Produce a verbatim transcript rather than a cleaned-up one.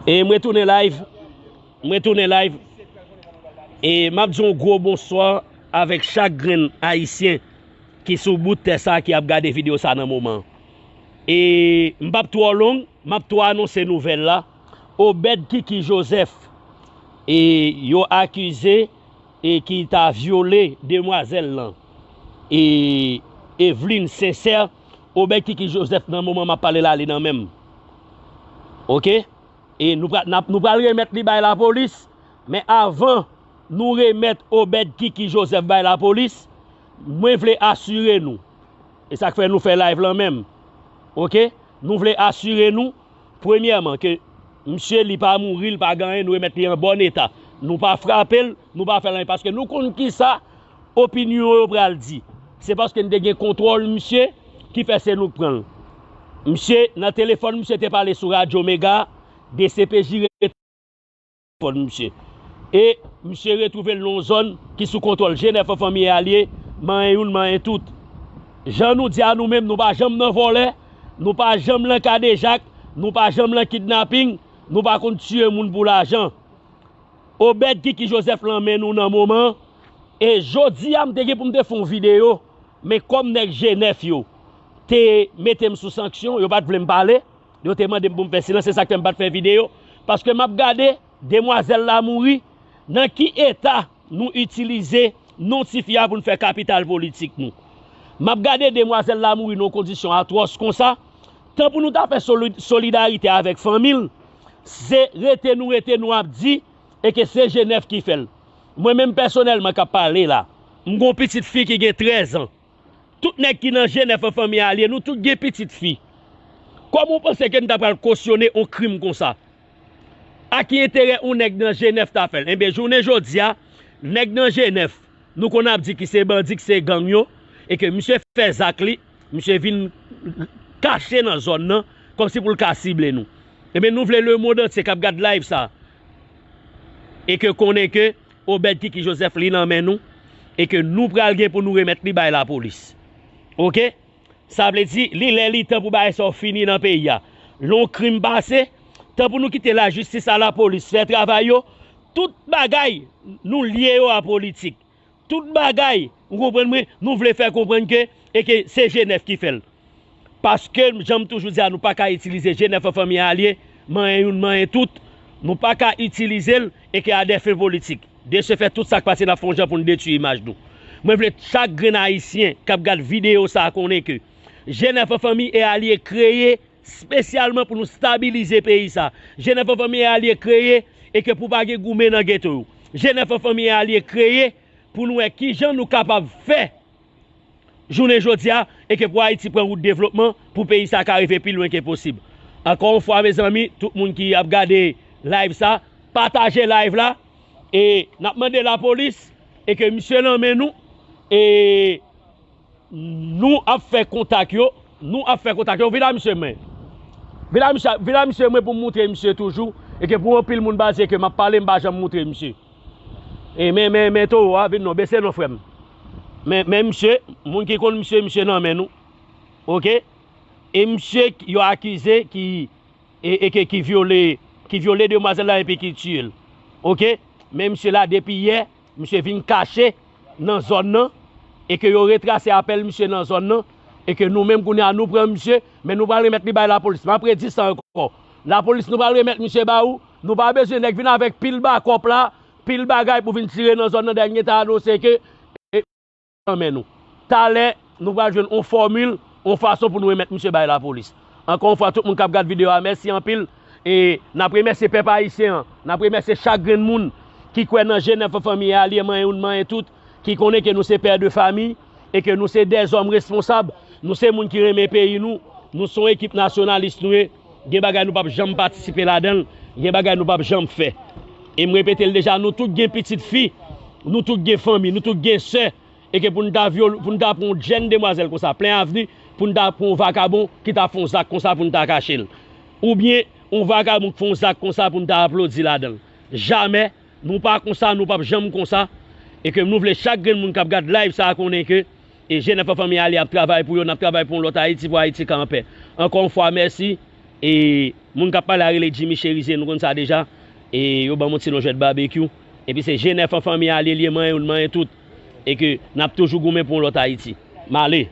E mwen tounen live. Mwen tounen live. E m ap di yon gwo bonswa avèk chak grenn Ayisyen ki sou bout tè sa ki ap gade videyo sa nan moman. E m p ap twò long, m ap twò anonse nouvèl la. Obed Kiki Joseph, e yo akize e ki ta vyole demwazèl lan. E Eveline Sincère, Obed Kiki Joseph nan moman m ap pale la, li nan men m. Oke? E nou pral, n ap, nou pral remèt li bay lapolis, men avan nou remèt Obed Kiki Joseph bay lapolis, mwen vle asire nou, e sa k fè nou fè live lan menm, oke? Nou vle asire nou, premyèman, ke misye li pa mouri, li pa gen anyen, nou remèt li an bòn eta. Nou pa frape l, nou pa fè l anyen, paske nou konn kisa opinyon yo pral di. Se paske n te gen kontwòl misye ki fè se nou k pran l. Misye, nan telefòn, misye te pale sou Radyo Mega, D C P J telefòn misye. E misye retwouve l nan yon zòn ki sou kontwòl G nèf an fanmi e alye, manyen youn, manyen tout. Jan nou di a nou menm, nou pa janm nan vòlè, nou pa janm nan kadejak, nou pa janm nan kidnaping, nou pa konn tiye moun pou lajan. Obed Kiki Joseph lan men nou nan moman, e jodi a m te gen pou m te fè yon videyo, men kòm nèg G nèf yo te mete m sou sanksyon, yo pa t vle m pale, yo te mande m pou m fè silans, se sa k fè m pa t fè videyo, paske m ap gade demwazèl la mouri, nan ki eta nou itilize non ti fi a pou n fè kapital politik nou. M ap gade demwazèl la mouri nan yon kondisyon atwòs konsa, tan pou nou ta fè soli-, solidarite avèk fanmi l, se rete nou rete nou ap di, e ke se G nèf ki fè l. Mwen menm pèsonèlman k ap pale la, m gen yon pitit fi ki gen trèz an. Tout nèg ki nan G nèf an fanmi alye, nou tout gen pitit fi. Kòman w panse ke n ta pral kosyone yon krim konsa? A ki enterè yon nèg nan G nèf ta fè l? Enben, jounen jodi a, nèg nan G nèf, nou konn ap di ki se bandi, ki se gang yo, e ke misye fè zak li, misye vin kache nan zòn nan, kòmsi pou l ka sible nou. Enben, nou vle lemonn antye k ap gad live sa, e ke konnen ke Obed Kiki Joseph li nan men nou, e ke nou pral gen pou nou remèt li bay lapolis. Oke? Sa vle di, li lè li tan pou bagay sa yo fini nan peyi a. Lè yon krim pase, tan pou nou kite lajistis a lapolis fè travay yo, tout bagay nou lye yo a politik. Tout bagay, ou konprann mwen, nou vle fè konprann ke, e ke se G nèf ki fè l. Paske, jan m toujou di a, nou pa ka itilize G nèf an fanmi alye, manyen youn, manyen tout. Nou pa ka itilize l, e ke a dè fen politik. De se fè, tout sa k pase, n ap fè yon jan pou n detwi imaj nou. Mwen vle chak grenn Ayisyen k ap gad videyo sa a konnen ke G nèf an fanmi e alye kreye espesyalman pou nou stabilize peyi sa. G nèf an fanmi e alye kreye e ke pou pa gen goumen nan geto yo. G nèf an fanmi e alye kreye pou nou wè kijan nou kapab fè jounen jodi a, e ke pou Ayiti pran wout devlopman, pou peyi sa ka rive pi lwen ke posib. Ankò yon fwa, mezanmi, tout moun ki ap gade live sa, pataje live la, e n ap mande lapolis, e ke misye nan men nou, e nou ap fè kontak yo, nou ap fè kontak yo, vin a misye mwen. Vin a misye, vin a misye mwen pou m moutre misye toujou, e ke pou anpil moun pa di ke m ap pale, m pa janm moutre misye. E men, men, men towo a, vin non, bese non, frè m. Men, men misye, moun ki konn misye, misye nan men nou. Oke? E misye k-, yo akize ki, e, e ke, ki vyole, ki vyole demwazèl la epi ki tiye l. Oke? Men misye la, depi yè, misye vin kache nan zòn nan, e ke yo retrase apèl misye nan zòn nan, e ke nou menm kounye a nou pran misye, men nou pral remèt li bay lapolis. M ap redi sa ankò. Lapolis, nou pral remèt misye ba ou. Nou pa bezwen nèg vin avèk pil bakòp la, pil bagay pou vin tire nan zòn nan, dènye ta anonse ke, e, nan men nou. Talè, nou pral jwenn on fòmil, on fason pou nou remèt misye bay lapolis. Ankò yon fwa, tout moun k ap gad videyo a, mèsi anpil. E n ap remèsye pèp ayisyen an, n ap remèsye chak grenn moun ki kwè nan G nèf an fanmi e alye, manyen youn, manyen tout, ki konnen ke nou se pè de fami, e ke nou se dèzòm responsab, nou se moun ki renmen peyi nou, nou se yon ekip nasyonalis nou ye, gen bagay nou p ap janm patisipe ladan l, gen bagay nou p ap janm fè. E m repete l deja, nou tout gen pitit fi, nou tout gen fanmi, nou tout gen sè, e ke pou n ta vyole, pou n ta pran yon jèn demwazèl konsa, plen avni, pou n ta pran yon vakabon ki ta fè yon zak konsa pou n ta kache l. Oubyen, yon vakabon k fè yon zak konsa pou n ta aplodi ladan l. Jamè, nou pa konsa, nou p ap janm konsa. E ke nou vle chak grenn moun k ap gad live sa a konnen ke, e G nèf an fanmi alye ap travay pou yo, n ap travay pou yon lòt Ayiti, pou Ayiti ka anpè. Ankò yon fwa, mèsi. E moun k ap pale a rele Jimmy Cherizier, nou konn sa deja. E yo ban m yon ti non jwèt babekyou. Epi se G nèf an fanmi a li ye, li ye manyen youn, manyen tout. E ke n ap toujou goumen pou yon lòt Ayiti. M ale.